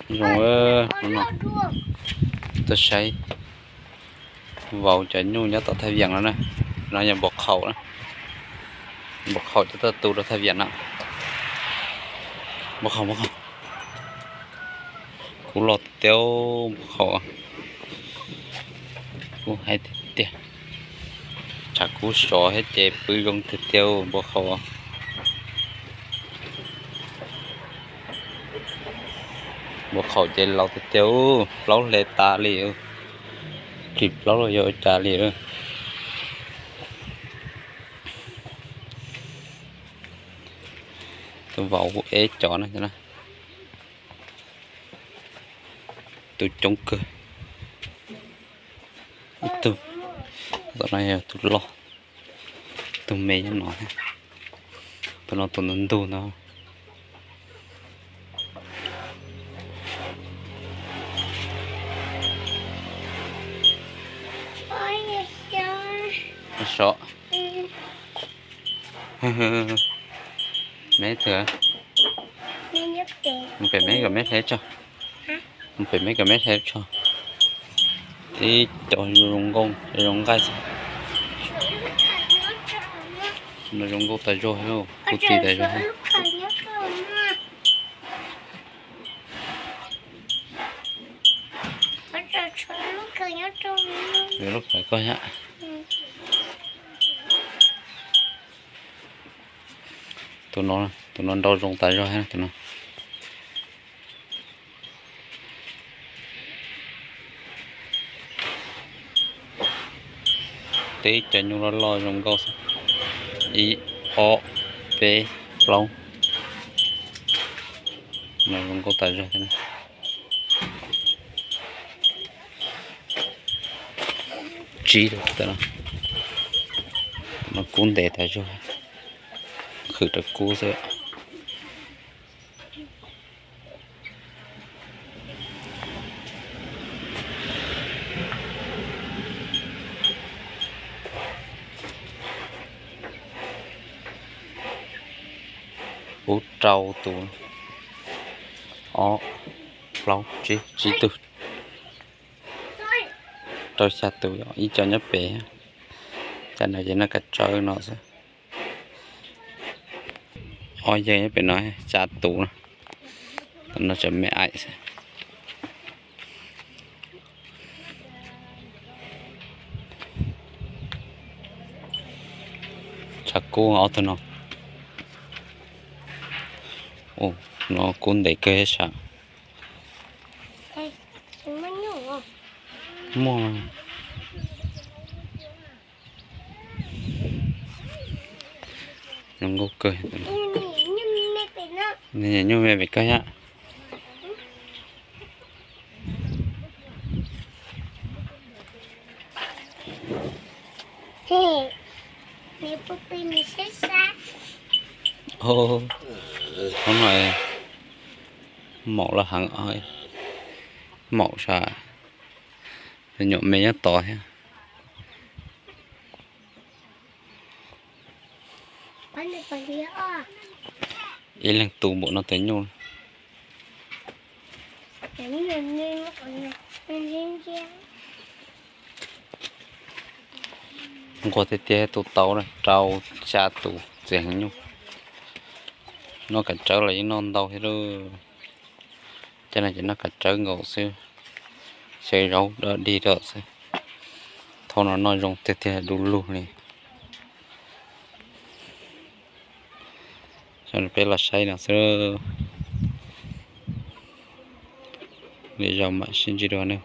Zoo, tuaj saib vauv cov nyuj nyob tom thaj viam no na. No yog npau khaum na, npau khaum cov tuaj tu rau thaj viam no. Npau khaum, npau khaum, kub loj tiag tiag, npau khaum, kub hais tiag tiag. Tshav kub sov thiab ces pw zoo tiag tiag npau khaum. Npau khaum ces laus tiag tiag, plaub hle tas li, ris plaub los yog ua cas li. Tus vauv kuj eb cov na, tus coob kawg. Ib tug, tom no yog tus loj, tus me nyob no, tus no tus ntug ntug no. Sov. Meb twg? Mus pem meb kom meb hle tso. Mus pem meb kom meb hle tso. Ib co zoo nkauj zoo nqaij xwb. No zoo nkauj tas zog, kuj ti tas zog. Lub khav koj thiab. Tus no, tus no nrau zoo tas zog thiab tus no. Tib cov nyuj loj loj zoo nkauj xwb. Ib, ob, peb, plaub. No zoo nkauj tas zog thiab. Tsib tus, no kub ntev tas zog, qhwv rau kub xwb. Pub rau tus, ob, plaub, tsib, tsib tug, rau xya tus, ib co nyob pem. Cov no ces noj kav tsawb no xwb. Ob yawg nyob pem no xya tus na. Tus no tseem me aim xwb. Tshav kub ob tug no. Ua, no kub ntev kawg thiab sav. Muaj. Zoo nkauj kawg. Nyuj me pem koj thiab. Qhov no maum los heev, maum sas, nyuam me nyob tod thiab. Ib leeg tu npaum no tus nyuj. Nquag tiag tiag, tu tau rau xya tus txiv heev nyuj. Noj kav tsawb los yeej noj ntau thiab lauj. Cov no ces noj kav tsawb nkaus xwb, xyaw zaub dog dig rau xwb. Thaum no noj zoo tiag tiag du lug li. Peb los saib no xwb, lwm zaus mam sib ntsib dua nawb.